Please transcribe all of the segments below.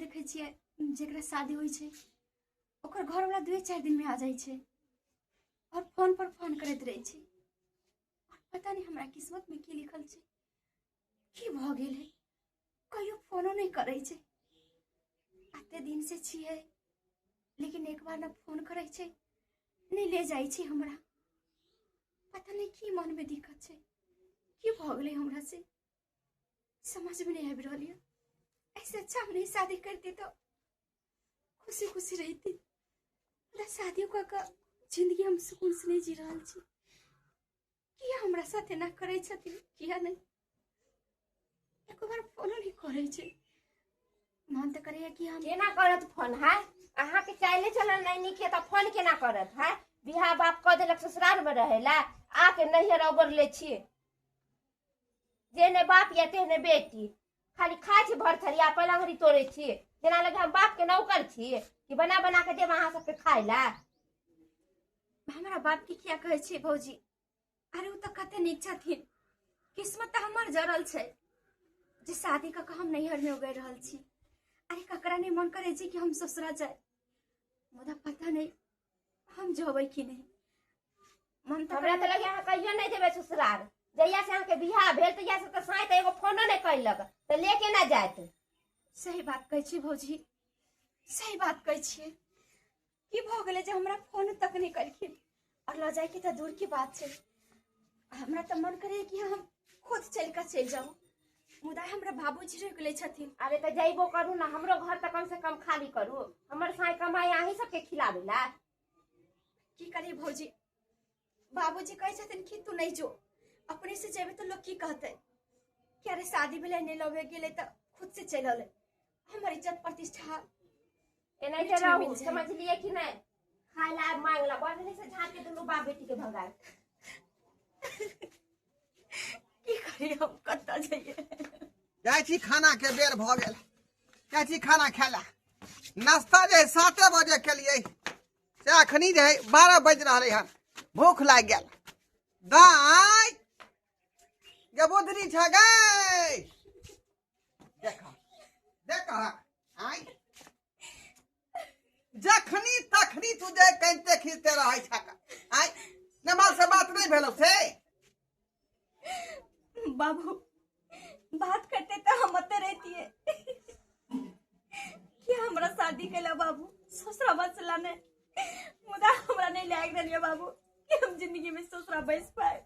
देखै छियै जेकरा शादी होइ छै ओकर घरवाला 2-4 दिन में आ जाइ छै और फोन पर फोन करैत रहै छै। और पता नहीं हमरा किस्मत में की लिखल छै, की भऽ गेल है, कहियो फोनो नहीं करै छै। एते दिन से छियै लेकिन एक बार ना फोन करै छै, नहीं ले जाइ छै हमरा। पता नहीं की मन में दिक्कत छै, की भऽ गेलै हमरा से, समझ में नहीं आबि रहल यऽ। ऐसे अच्छा हम नहीं शादी करती तो खुशी खुशी रहती, मुदा शादी कऽ कऽ जिंदगी हम सुकून से नहीं जी रहल छी। किया हमरा साथ एना करै छथिन, किया नहीं एको बार फोनो नहीं करै छै। मन तऽ करैया कि हम केना करत फोन है, अहाँके चाइले चलन नहीं नीक है तऽ फोन केना करत है। बियाह बाप कऽ देलक ससुराल में रहेला, आके नैहर ओबर ले छियै, जेहने बाप या तेहने बेटी, खाली खाइ छी भर थरिया पलंगड़ी तोड़ै छी, जेना लगे हम बाप के नौकर छी कि बना बना के देब अहाँ सबके खाइ ला। हमरा बाप के किया कहै छी भौजी, अरे ओ तऽ कते नीक छथिन, किस्मत तऽ हमर जरल छै जे शादी कऽ कऽ हम नैहर में उगरि रहल छी। अरे ककरा नहीं मन करै छै कि हम ससुरा जाए, मुदा पता नहीं हम जबै कि नहीं। मन तऽ हमरा तऽ लगे अहाँ कहियो नहीं जेबै ससुराल, जहिया से अहाँके बियाह भेल तहिया से तऽ साँय तऽ एगो फोनो नहीं कैलक, तऽ ले के ना जायत। सही बात कहै छी भौजी, सही बात कहै छियै। की भऽ गेलै जे हमरा फोन तक नहीं केलखिन, और लऽ जायके तऽ दूर की बात छै। हमरा तऽ मन करैए कि हम खुद चलि कऽ चलि जाउ, मुदा हमरा बाबूजी रोकि लै छथिन। अरे तऽ जइबो करू ना, हमरो घर तऽ कम से कम खाली करू, हमर साँय कमाई अहीं सबके खिलाबै ला। की करी भौजी, बाबूजी कहै छथिन कि तू नहीं जो, अपने से जेबै तऽ लोग की कहतै कि अरे शादी भेलै नहीं लबे गेलै तऽ खुद से चलि अलै, हमर इज्जत प्रतिष्ठा एनाहिते बीच में रहू, मिल जाए। समझलियै कि नहीं? खाय ला मांग ला, बड़ से झाँक के दुनू बाप बेटी के भगाए। की करी हम, कतऽ जइयै? जाइ छी खाना के बेर भऽ गेल, जाइ छी खाना खाय ला। नाश्ता जे 7 बजे केलियै से अखनी जे 12 बजि रहलै हन, भूख लागि गेल। दाइ गे बुधनी छ गै, देख देख आइ जखनी तखनी तू जे कनिते खींचते रहै छ, आइ नमाज से बात नहीं भेलो से। बाबू बात करते तो हम अते रहतिए कि हमरा शादी कैला बाबू ससुरा बसला ने, मुदा हमरा नहीं लाग रहल बाबू कि हम जिंदगी में ससुरा बस पाए।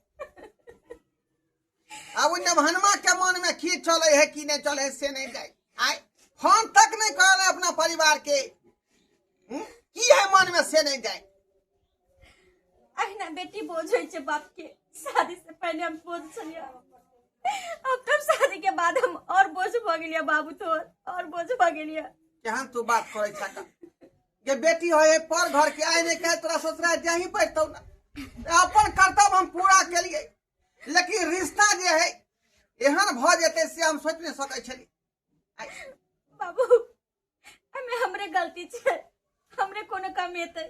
अब नवहनमा के मन में की चले है की नहीं चले है से नहीं जाए, आइ फोन तक नहीं कर अपना परिवार के, की है मन में से नहीं जाए। अहिना बेटी बोझ होइ छै बाप के, शादी से पहले हम बोझ छलियै, अब तब शादी के बाद हम और बोझ भऽ गेलियै बाबू, तोर और बोझ भऽ गेलियै। केहन तू बात करै छ के बेटी होय पर घर के, आइ नहीं कहे तोरा ससुराल जाही पड़तौ ना। अपन कर्तव्य हम पूरा केलियै, लेकिन रिश्ता जे है एहन भऽ जेतै से हम सोचि नहि सकै छलियै। बाबू एहिमे हमरे गलती छै, हमरे कोनो कमी हेतै,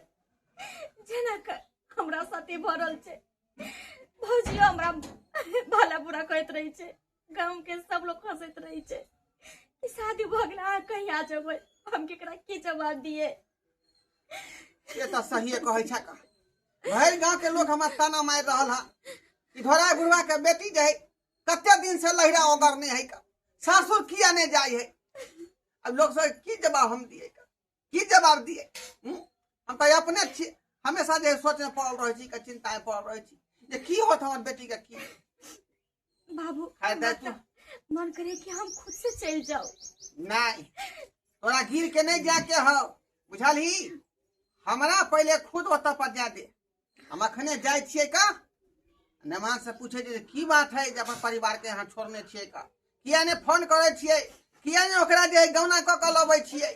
जेना हमरा साथे भऽ रहल छै। भौजियो हमरा भला बुरा कहैत रहै छै, गाँव के सब लोग हंसैत रहै छै कि शादी भऽ गेल अहाँ कहिया जेबै, हम केकरा की जवाब दिए। से तऽ सहिए कहै छै, भरि गाँव के लोग हमरा ताना मारि रहल हँ कि धोरा बुढ़वा के बेटी जे है कते दिन से लहिरा ओगरने है, सासुर किया नहीं जाय है। अब लोग सब की जवाब हम दिए, की जवाब दिए? हम तऽ अपने छी हमेशा जे सोच में पड़ल रहै छी, चिंता में पड़ल रहै छी जे की होत हमर बेटी के की। बाबू, खाय दे तू। मन करे कि हम खुद से चल जाओ। नहीं, तोरा गिर के नहीं जाके हो, बुझलही? हमरा पहले खुद ओतऽ पर जा दे। हम अखने जाइ छियै का नमाज से पूछे जे की बात है जे अपन परिवार के यहाँ छोड़ने छियै का, किया ने फोन करै छियै, किया ने ओकरा जे गौना कऽ कऽ लबै छियै,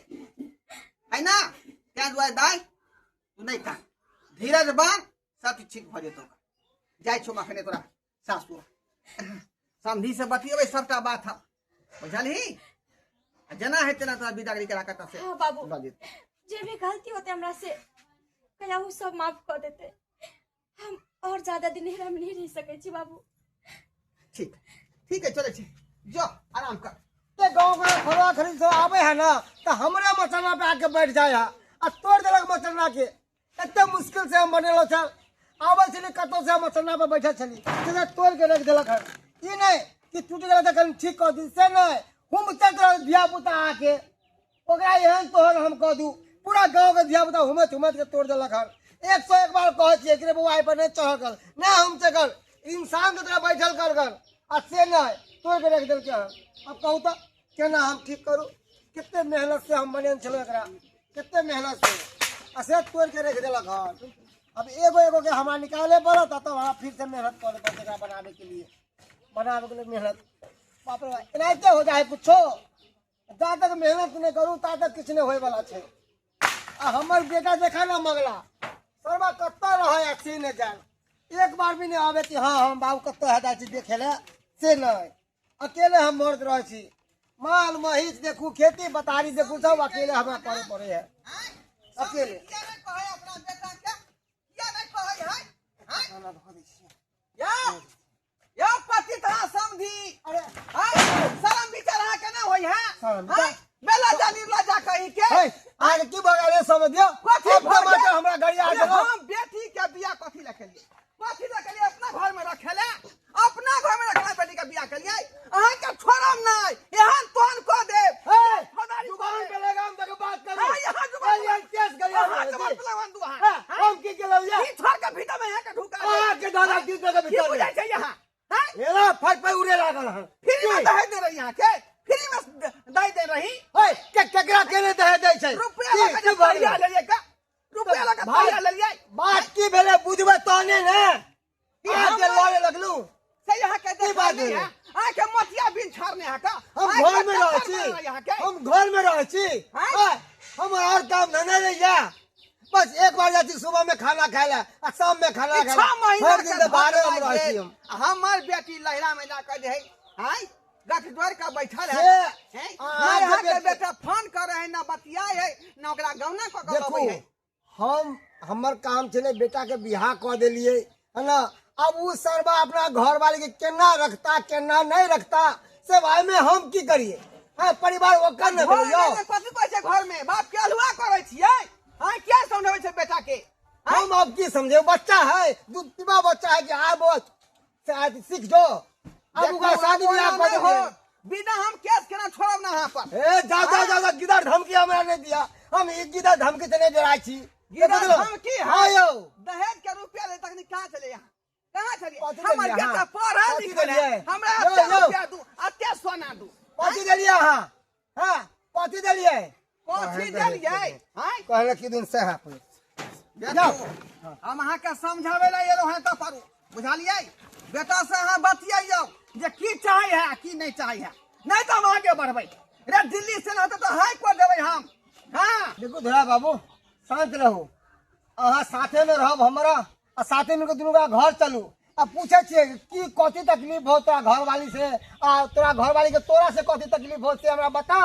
है ना? तें दुआरे दाइ तू नहीं कान, धीरज बांध, सब चीज ठीक भऽ जेतौ। जाइ छौ अखने तोरा सासुर, समधी से बतियेबै सबटा बात हम, बुझलही? आ जेना है तेना तोरा बिदागरी करा कऽ से हाँ बाबू, लऽ जेतौ। जे भी गलती होते हमरा से कहिया उ सब माफ कऽ देते, हम और ज्यादा दिन नैहरा में नहीं रह सकै छी बाबू। ठीक ठीक है, चलै छी, जो आराम कर। गाँव में फलवा खरीद सब आवे है ना तो हमरे मचना पे आके बैठ जाए है आ तोड़ देलक मचना के। एते मुश्किल से हम बनेलो छल, आबै छली कतौ से मचना पे बैठल छली, सीधा तोड़ के रख देलक हन। ई नहीं कि टूट गेल तऽ कनि ठीक कऽ दी, से नहीं, हम चलत रहल धिया पुता आके ओकरा एहन तोहन हम कऽ दू। पूरा गाँव के धिया पुता हुमैत हुमैत के तोड़ देलक हन। 101 बार कहै छियै कि रे बौआ एहि पर नहि चढ़ल कर, नहि हम चढ़ल, इंसान के तरह बैठल कर कर, आ से नहीं तोड़ के रख देलकै हन। अब कहू तऽ केना हम ठीक करू? कते मेहनत से हम बनेने छलहुँ एकरा, कते मेहनत से, आ से तोड़ के रख देलक हन। अब एगो एगो के हमरा निकाले पड़त, तब हमरा फिर से मेहनत करे पड़त एकरा बनाबे के लिए, बनाबे के लिए मेहनत। बाप रे बाप, एनाहिते हो जाए कुछो, जा तक मेहनत नहीं करू ता तक किछु नहीं होए वाला छै। आ हमर बेटा देखा ना मगला सरबा कतऽ रहै आ से नहि जान, एक बार भी नहीं आवे कि हाँ हम बाबू कतऽ है जाइ छी देखे लए, से नहीं। अकेले हम मर्द रहै छी, माल महीष देखू, खेती पथारी देखू, सब अकेले हमरा करे पड़े है, अकेले। किया नहि कहै अपना बेटा के? किया नहि कहै है? यौ, यौ पति तोरा समझी। अरे आय, शरम विचार अहाँ के नहि होइ है? शरम आय, बेला जा निर्लज्जा कहीं के? हे, अहाँके की भऽ गेल समझियौ? कथी अब भऽ तऽ गेल? हमरा गाड़ी आ अरे गेल। हम बेटी के बियाह कथी लए केलियै? कथी लए केलियै? अपना घर में रखे ले, अपना घर में रखला बेटी के बियाह केलियै। अहाँ के छोड़ब नहि, एहन तोहन कऽ देब। हे, फौदारी जुबान कऽ पे देब। लगाम दऽ के बात करू। हाँ, यहाँ जुबान अरे, केस गरिया अहाँ रहल जुबान छी। पे लगाम दू अहाँ। हाँ, हम की केलहुँ ये? ई छोड़ के भीतर में यहाँ के ढुका देब। अहाँ के दादा की दऽ के की भीतर बुझाइ छै यहाँ? हाँ? एना फट पे उड़े लागल हन। फ्री में दहे दे रही यहाँ के, फ्री में दही दे रही। हे, केकरा के नहि दहे दै छै? रुपया की- लऽ के की भऽ तहिया गेलै? लेलियै का? रुपया लऽ के भाई, तहिया लेलियै। बात की भेलै बुझबै तहने ने। की अहाँ के हम- लड़े लगलू? से यहाँ के की बात देखा नहीं भेलै? है। अहाँ के मोतिया बिन छाड़ने है का? हम अहाँ घर के में रहै चक्कर छी, मारल यहाँ के। हम घर में रहै छी। हाँ? हाँ, हमर और काम धंधा नहीं है, बस एक बार जाइ छी सुबह में खाना खाय ला आ शाम में खाना ई खाय छह ला। महीना भरि दिन के तऽ बाहरे हम धन रहै छी लागि हम। गेल। हमर बेटी लहरा में जाके जे है, आँय, गठजोड़ के बैठल है। से हैं? अहाँ ना यहाँ के के बेटी- बेटा फोन करे है, ना बतियाए है, ना ओकरा गौना कऽ के देखू, लबै है। हमर काम छलै बेटा के बियाह कऽ देलियै है ना। अब उ सरबा अपना घर वाली के केना रखता केना नहीं रखता से भाई में हम की करिए? हाँ, परिवार ओकर ने घर भेलै यौ। में कथी कहै छै घर में? बाप के अलुआ करै छियै? हाँ, किया समझबै छै बेटा के? हम अब की समझे, बच्चा है, दूध पीबा बच्चा है कि आब से आज सीख जो। अब देखू, ओकरा शादी आब बियाह ओना कऽ नहि देलियै। हो। बिना हम केस केना छोड़ब ना अहाँ पर। ए, जा, जा, जा, जा, गिदड़ धमकी हमरा नहीं दिया, हम एक गिदड़ धमकी से नहीं डराइ छी। गिदड़ देखू, धमकी है? हाँ यौ। दहेज के रुपया ले तखनी कहाँ चले यहाँ? कहाँ चलिए? कथी हमर देलियै बेटा अहाँ? पढ़ल कथी लिखल है। देलियै? हमरा यौ, एते यौ। रुपया दू, एते सोना दू। कथी देलियै अहाँ? हाँ, कथी देलियै? कथी देलियै? आँय? कहले कि दिन सएह पर। देखू, हम अहाँके समझाबै लए एलहुँ हेँ तऽ पढ़ू, बुझलियै? बेटा से अहाँ बतियैयौ जे की चाहै है आ की नहि चाहै है, नहि तऽ हम आगे बढ़बै। रे दिल्ली से नहि होतै तऽ हाई कोर्ट देबै हम। हाँ। देखू धोरा बाबू, शांत रहू, अहाँ साथे में रहब हमरा आ साथे में दुनू गोरा घर चलू। आ पूछे छियै कि कथी तकलीफ हो तोरा घरवाली से, आ तोरा घरवाली के तोरा से कथी तकलीफ हो से हमरा बता,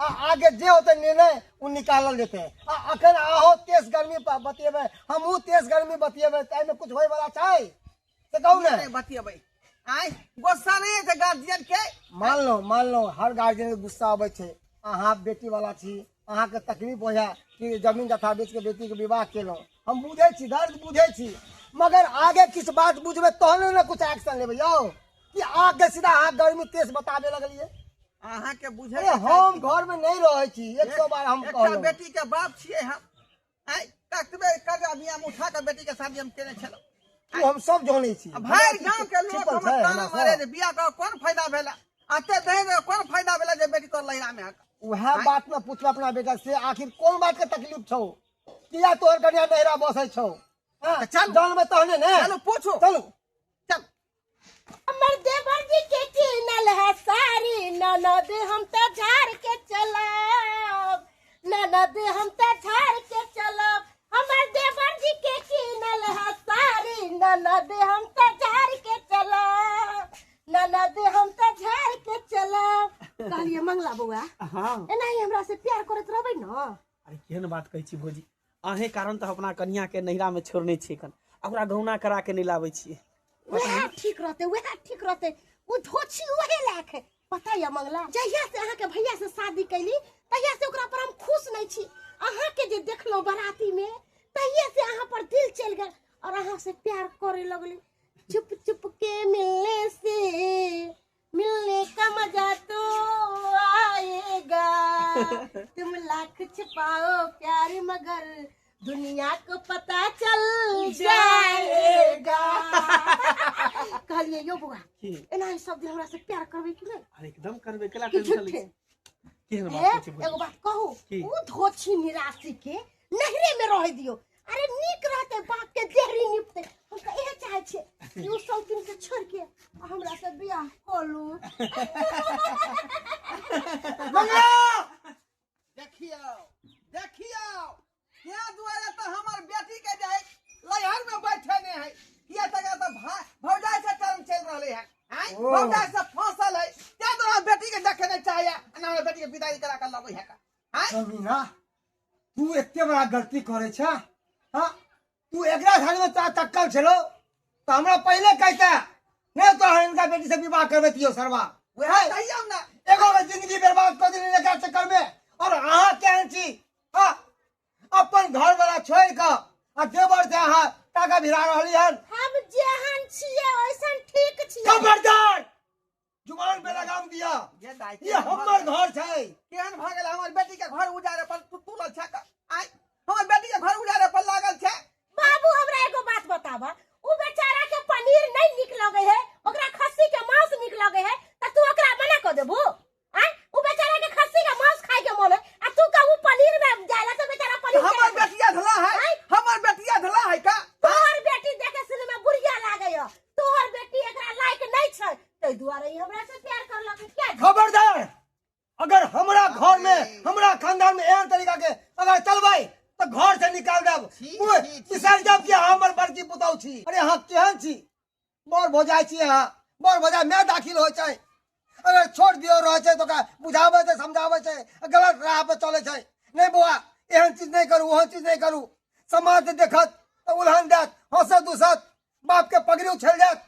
आ आगे जे होते निर्णय उ निकालल जेतै। आ अखन अहो तेज गर्मी बतियेबै, हमहूँ तेज गर्मी बतियेबै, ताहिमे कुछ होय वाला छै से कहू ने। नहि बतियेबै। आँय, गुस्सा नहि होइ छै गार्जियन के? मानलहुँ, मानलहुँ, हर गार्जियन के गुस्सा अबै छै। अहाँ बेटी वाला छी, अहाँके तकलीफ होइए कि जमीन जथा बेच के बेटी के विवाह केलहुँ, हम बुझै छी, दर्द बुझै छी, मगर आगे किछु बात बुझबै तहने ने कुछ एक्शन लेबै यौ। कि आगे सीधा अहाँ गर्मी तेज बताबे लगलियै। अहाँके बुझै अरे हम घर में नहीं रहै छी, 100 बार हम एकटा कहलहुँ। बेटी के बाप छियै हम। आँय, कतबे कर्जा भी हम उठा के बेटी के शादी हम केने छलहुँ। ओ हम सब जानै छी। आ भरि गाँव के लोक छिपल हमर छै ताना हमरा मारे सब। जे बियाह कऽ कोन फायदा भेला, एते दहेज के कोन फायदा भेला जे बेटी तोर लहिरा में हक। उएह बात में पूछब अपना बेटा से, आखिर कोन बात के तकलीफ छौ, किया तोहर कनिया नहिरा बसै छौ? हाँ, तऽ चलू। जानबै तहने ने। चलू पूछू। चलू। चल। हमर देवर जी के किनल है साड़ी, ननद हम तऽ झाड़ के चलब, ननद हम तऽ झाड़ के चलब। हमर देवर जी के किनल है साड़ी, ननद हम तऽ झाड़ के चलब, ननद हम तऽ झाड़ के चलब। कहलिए मंगला बौआ, हाँ। एनाही हमरा से प्यार करैत रहबै न? अरे केहन बात कहै छी भौजी, अहें कारण तऽ अपना कनिया के नैहरा में छोड़ने छियै एखन, आ ओकरा गौना करा के नहि लाबै छियै। वएह ठीक रहतै, वएह ठीक रहतै। ओ धोछी ओहे लायक है। पता या मंगला, जहिया से अहाँ के भैया से शादी कैली तहिया से ओकरा पर हम खुश नहीं छी। अहाँ के जे देखलहुँ बराती में तहिया से अहाँ पर दिल चल गेल और अहाँ से प्यार करे लगली। चुप चुप के मिलने से मिलने का मजा तो आएगा, तुम लाख छुपाओ प्यार मगर दुनिया को पता चल जाएगा। कहलिए यो बुआ, एना ही सब दिन हमरा से प्यार करबे कि नहीं? अरे एकदम करबे, केला कि टेंशन लै झूठे? छी? केहन बात कहै छी भौजी? एगो बात कहू, की? उ धोछी निराशी के नहरे में रह दियो, अरे नीक रहते बाप के देहरी निपते। हम तऽ इहे चाहे छियै कि उ सब दिन के छोड़ के हमरा से बियाह कऽ लू। मंगला देखियौ देखियौ, यहाँ दुआरे तऽ हमर बेटी के जे है लहर में बैठे नहीं है, किया तक तऽ भौजाई से टर्म चल रहले है, आँय? ओ। भौजाई से फसल है, त्या दुआरे हम बेटी के देखे नहीं चाहिए, आ ना हमरा बेटी के विदाई करा के लबै है का, आँय? कमीना, तू एते बड़ा गलती करे छा, हाँ? तू एकरा थाली में तक्कल छलो तो हमरा पहले कहता नहीं तो हम इनका बेटी से विवाह करबेतियो सरवा। वएह कहियौ ना। एगो के जिंदगी बर्बाद कर देली एकरा चक्कर में। और अहाँ केहन छी, हाँ? अपन घर वाला छोड़ के आ देवर से अहाँ टाका भिड़ा रहली हन। हम जेहन छियै ओइसन ठीक छियै। खबरदार, जुबान पे लगाम दिया, ये दाइ, ये हमर घर छै। केहन भऽ गेल हमर बेटी के घर उजारे पर तू तुलल छै का? आँय? हमर बेटी के घर उजारे पर लागल छै। बाबू हमरा एगो बात बताबा, उ बेचारा के पनीर नहीं निक लगे है, ओकरा खस्सी के मांस निक लगे है, त तू ओकरा मना क देबू? आँय? उ बेचारा के खस्सी के मांस खाय के मन है आ तू कहू पनीर में जायला त बेचारा पनीर हमर केना खाय? बेटिया धला है, आँय? हमर बेटिया धला है का? तोहर बेटी देखे सुने में बुढ़िया लागे है, तोहर बेटी एकरा लायक नहीं छै, तै दुआरे ई हमरा से प्यार करलक। क्या खबरदार, अगर हमरा घर में हमरा खानदान में एहन तरीका के अगर चलबै तो घर से निकाल देब, छी, छी, छी। बिसरि जाब कि अहाँ हमर बड़की पुतहु छी। अरे अहाँ केहन छी, बड़ भौजाइ छी अहाँ, बड़ भौजाइ में दाखिल होइ छै, अगर छोट दियो रहै छै तऽ ओकरा बुझाबै छै समझाबै छै, गलत राह पर चलै छै। नहीं बौआ, एहन चीज नहीं करू, ओहन चीज नहीं करू, समाज देखत तऽ उलहन देत, हंसत दुसत, बाप के पगड़ी उछल जायत।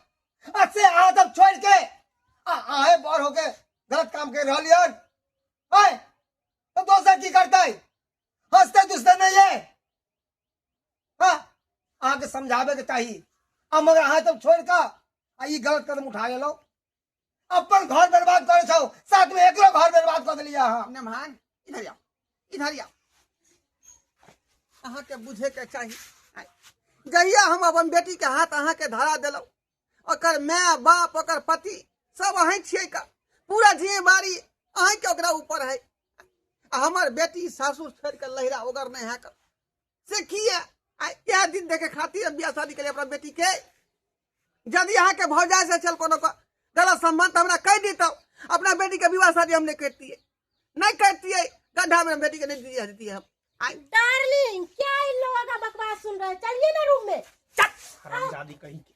आ से अहाँ सब छोड़ के आ अहें बड़ होके गलत काम कर रहलियै हन। आँय, तऽ दोसर की करतै? हंसते दुसते नहीं है। हाँ, अहाँके समझाबे के चाही, आ मगर अहाँ सब छोड़ के आ ई गलत कदम उठा लेलहुँ, अपन घर बर्बाद करै छौ, साथ में एकरो घर बर्बाद कऽ देलियै अहाँ। नमहान, इधर आओ, इधर आओ, अहाँके बुझे के चाही। जहिया हम अपन बेटी के हाथ अहाँके धरा देलहुँ, ओकर माय बाप ओकर पति सब अहीं छियै का, पूरा जिम्मेवारी अहींके ओकरा ऊपर है। आ हमर बेटी सासुर छोड़ के लहिरा ओगर नहीं है से किया? आ इएह दिन देखे खातिर हम बियाह शादी करियै अपना बेटी के। यदि अहाँके भौजाइ से छल कोनो गलत संबंध तऽ हमरा कहि दितौ, अपना बेटी के विवाह शादी हम नहीं करतियै, नहीं करतियै, गड्ढा में बेटी के नहीं दिया देतियै हम। आई डार्लिंग, क्या इन लोगों का बकवास सुन रहे हैं? चलिए ना रूम में। हरामजादी कहीं के,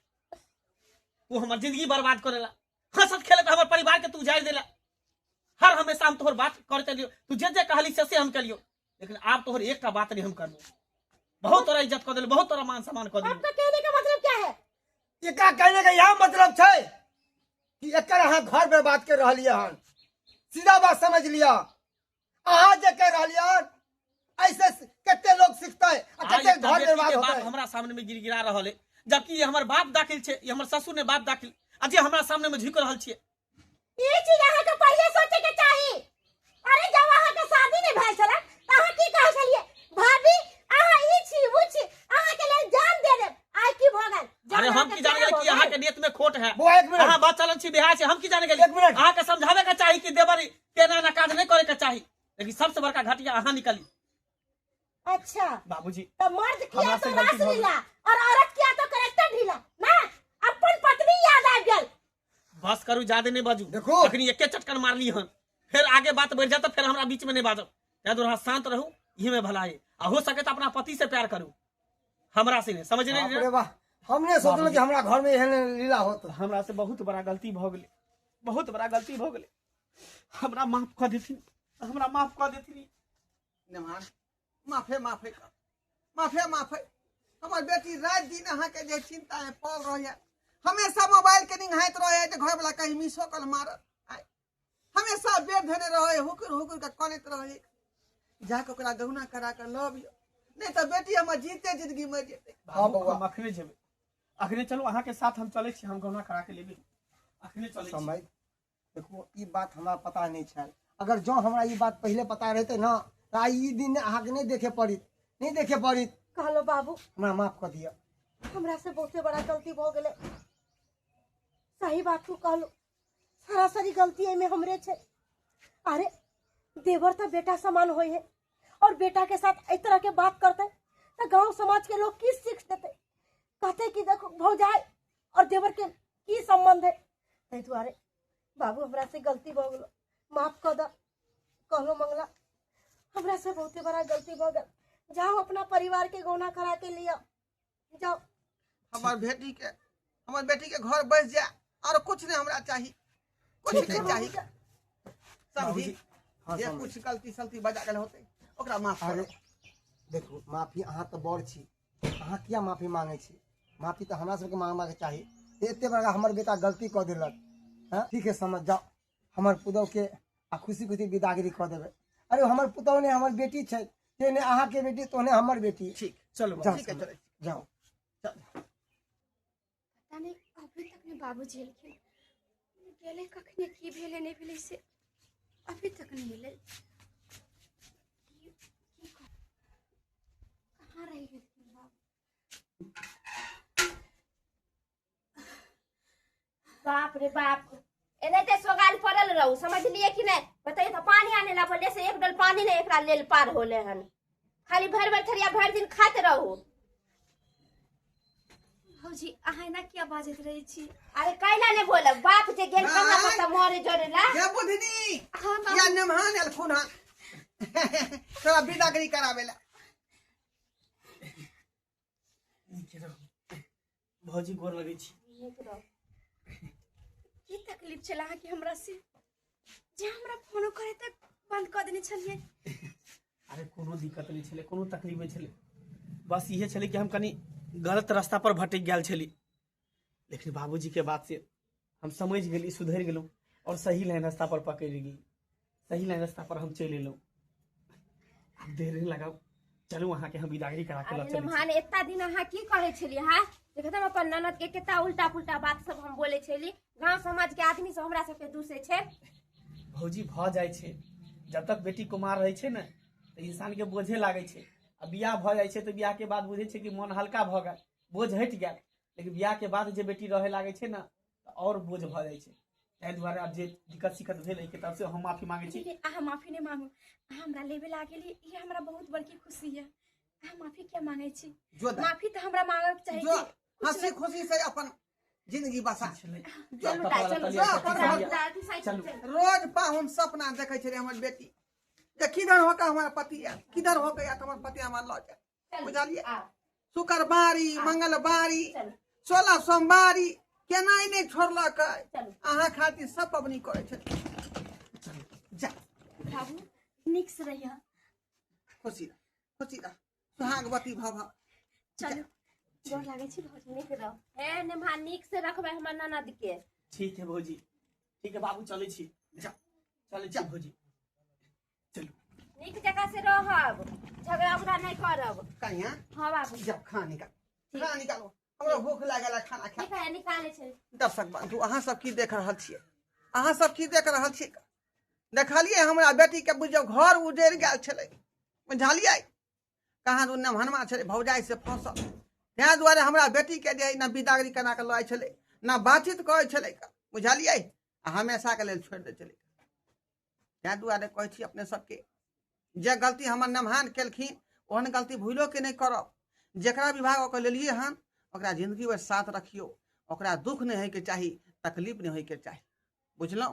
वो हमर जिंदगी बर्बाद करेला, हंसत खेलत हमर परिवार के तू उजाड़ देला। हर हमेशा हम तोहर बात करते लियो, तू जे जे कहली से हम कलियो, लेकिन आप तोहर एकटा बात नहीं हम करबो। बहुत तोरा इज्जत कर देलो, बहुत तोरा मान सम्मान कर देलो। आपका कहने का मतलब क्या है? एकरा कहने का यह मतलब छै कि एकर अहाँ घर बर्बाद कर रहलियै हन, सीधा बात समझ लिअ। अहाँ जे कह रहलियै हन, ऐसे कते लोग सीखतै आ आज कते एकटा घर बेटी बर्बाद के बाप होतै। हमरा सामने में गिड़गिड़ा रहल है, जबकि ये हमर बाप दाखिल छै, ये हमर ससुर ने बाप दाखिल, आ जे हमरा सामने में झुक रहल छियै। ई चीज अहाँ के पहिले सोचे के चाही। अरे जब अहाँ के शादी नहीं भेल छलै त अहाँ की कहै छलियै? भाभी अहाँ ई छी उ छी, अहाँ के लेल जान दे देब। आइ की भऽ गेल? जान अरे हम अहाँके की जाने क्या गेलियै कि भऽ अहाँ गेल? के नियत में खोट है। बौआ, एक मिनट। अहाँ बात चलन छी बिहार से, हम की जाने गेलियै? एक मिनट। अहाँ के समझावे के चाही कि देवर केना ना काज नहीं करे के चाही, लेकिन सबसे बड़का घटिया अहाँ निकली। अच्छा बाबूजी, तो मर्द किया हमरा तो से गलती रास भऽ गेल। लीला और औरत किया तो करेक्टर ढीला ना, अपन पत्नी याद आ गेल। बस करू, ज्यादा नहीं बाजू। देखो। अखनी एके चटकन मारली हन, फिर आगे बात बढ़ जाए तो फिर हमरा बीच में नहीं बाजब। तै दुआरे अहाँ शांत रहू, इहे में भलाई है। आ हो सके तो अपना पति से प्यार करू, हमरा से नहीं, समझ नहीं बाप रे वाह, हमने सोचलहुँ कि हमरा घर में एहन लीला होत। हमरा से बहुत बड़ा गलती भऽ गेलै, बहुत बड़ा गलती भऽ गेलै, हमरा माफ कऽ देथिन, हमरा माफ कऽ देथिन। नमहान, माफे माफे कर, माफे माफे। हमर बेटी राति दिन अहाँके जे चिंता में पड़ल रहैया, हमेशा मोबाइल के निंघाइत रहैया जे घरवला कहीं मिसो कल मारत। आइ हमेशा बेर धेने रहे हुकुर हुकुर के कनैत रहे। जाके ओकरा गहुना करा के लबियो, नहीं तऽ बेटी हमर जीते जिंदगी मरि जेतै। हाँ बौआ। हम अखने जेबै, अखने चलू, अहाँके साथ हम चलै छी, हम गहना करा के लेबै, अखने चलै छी। समय देखू, ई बात हमरा पता नहि छल। अगर जँ हमरा ई बात पहिले पता रहितै ने तऽ आइ ई दिन अहाँके नहि देखे पड़ित, नहि देखे पड़ित। कहलो बाबू, हमरा माफ कऽ दिअ, हमरा से बहुते बड़ा गलती भऽ गेलै। सही बात तू कहलो, सरासरी गलती एहिमे हमरे छै। अरे देवर तऽ बेटा समान होइ है, और बेटा के साथ एहि तरह के बात करते तऽ गांव समाज के लोग की सीख देते? कहते कि देखो भौजाई और देवर के की संबंध है। ताहि दुआरे बाबू हमरा से गलती भऽ गेलो, माफ कऽ दऽ। कहलो मंगला, हमरा से बहुते बड़ा गलती भऽ गेल, जाओ अपना परिवार के गौना करा के लिअ, जाओ। हमर बेटी के, हमर बेटी के घर बस जाए, और कुछ नहीं हमरा चाही, कुछ नहीं चाही। समझी? हाँ, जे समझ। कुछ गलती सलती बजा गेल होते ओकरा माफ अरे करू। देखू, माफी अहाँ तऽ बड़ छी, अहाँ किया माफी मांगै छी? माफी तऽ हमरा सबके मांगबाक चाही। एते बड़का हमर बेटा गलती कऽ देलक। हँ ठीक है, समझ जाओ, हमर पुतौहके आ खुशी खुशी विदागरी कऽ देबै। अरे हमर पुतौह नहि, हमर बेटी छै, तेने अहाँके बेटी तोहने हमर बेटी। ठीक, चलू। जाओ। ठीक है, चलै। जाओ। पता नहीं अभी तक नहीं बाबूजी एलखिन, गेलै कखने, की भेलै नहि भेलै से अभी तक नहीं एलै। की कहू, कहाँ रहि गेलखिन बाबू? बाप रे बाप, एनाहिते सोगाल पड़ल रहू, समझलिए कि नहीं? बताइए तो, पानी आने ला बोले से एक डल पानी नहीं एकरा लेल पार होले हन। खाली भर भर थरिया भर दिन खाते रहू। भौजी, अहाँ एना किया बाजैत रहै छी? अरे कैला ने बोलब, बाप जे गेल कहाँ नहीं। पर मरे जरे ला। ये बुधनी हाँ या बाबू। नेमहान एलखुन हन तोरा विदागरी करावे ला। नीक रहू भौजी, गोर लगै छी। नीक रहू। की तकलीफ छल अहाँके हमरा से जे हमरा फोनो करे तक बंद कऽ देने छलियै? अरे कोनो दिक्कत नहि छलै, कोनो तकलीफ नहि छलै, बस इहे छलै कि हम कनि गलत रास्ता पर भटकि गेल छली, लेकिन बाबूजी के बात से हम समझ गेली, सुधरि गेलहुँ और सही लाइन रास्ता पर पकड़ि गेली, सही लाइन रास्ता पर हम चलि एलहुँ। आब देर नहि लगाउ, चलू, अहाँके हम विदागरी करा के लऽ अरे चलै छी। नेमहान, एतना दिन अहाँ की करै छलियै? हाँ, देखत हम अपन ननद के कितना उल्टा पुल्टा बात सब हम बोले छली, गांव समाज के आदमी सब हमरा सबके दूसै छै। भौजी, भऽ जाइ छै, जब तक बेटी कुमार रहै छै ने तऽ इंसान के बोझे लागै छै, आ बियाह भऽ जाइ छै तऽ बियाह के बाद बुझै छै कि मन हल्का भऽ गेल, बोझ हटि गेल, लेकिन बियाह के बाद जे बेटी रहे लागै छै ने तऽ आओर बोझ भऽ जाइ छै। ताहि दुआरे आब जे दिक्कत सिक्कत भेल एहिके तरफ से हम माफी मांगै छी। ठीक है, अहाँ माफी नहीं मांगू। अहाँ हमरा लेबे ला गेली, ई हमरा बहुत बड़की खुशी है। अहाँ माफी क्या मांगे छी? जो दा, माफी तऽ हमरा मांगे के चाही जो कि कुछ हंसी खुशी से अपन जिंदगी बसा। छलै। चलू कपड़ा दाइ, लत्ता चलू। लिअ, जा, सब अपन किछु लिअ। अथी साइकिल चलू। चलू। रोज पाहुन सपना देखे छलै हमर बेटी जे किधर होकर हमारा पति आयल, किधर होकर आयल, हमर पति हमार लऽ जाए। चलू, बुझलियै? आउ, शुक्रवारी, मंगलवारी, चलू। 16 सोमवारी केना नहि छोड़लक। चलू। अहाँ खातिर सब पबनी करै छै। जा। बाबू, नीक से रहिया। खुशी रह, खुशी रह, सुहागवती भव। चलू, गोर लागै छी भौजी। नीक रहू। हे नेमहान, नीक से रखबै हमर ननद के। ठीक है भौजी, ठीक है बाबू, चलै छी। जा। चलै छी भौजी, चलू। नीक जगह से रहब, झगड़ा उगड़ा नहीं करब। कनिया। हाँ बाबू। जाओ, खाना निकाल, खाना निकालो, हमरा भूख लागल है, खाना खा। ठीक है, निकाले छै। दर्शक बंधु, अहाँ सब की देख रहल छियै? अहाँ सब की देख रहल छियै? देखलियै हमरा बेटी के बुझियौ घर उजड़ि गेल छलै, बुझलियै? कहाँ दू नमहनमा छलै भौजाइ से फंसल, ताहि दुआरे हमरा बेटी के जे है ने विदागरी करा के लऽ छलै ने बातचीत करै छलै, बुझलियै? आ हमेशा के लेल छोड़ि दै छलै। ताहि दुआरे कहै छी अपने सबके, जे गलती हमर नमहान केलखिन ओहन गलती भूलो के नहि करब। जकरा विवाह कऽ के लेलियै हन ओकरा जिंदगी भरि साथ रखियौ, ओकरा दुख नहि होइके चाही, तकलीफ नहि होइके चाही, बुझलहुँ?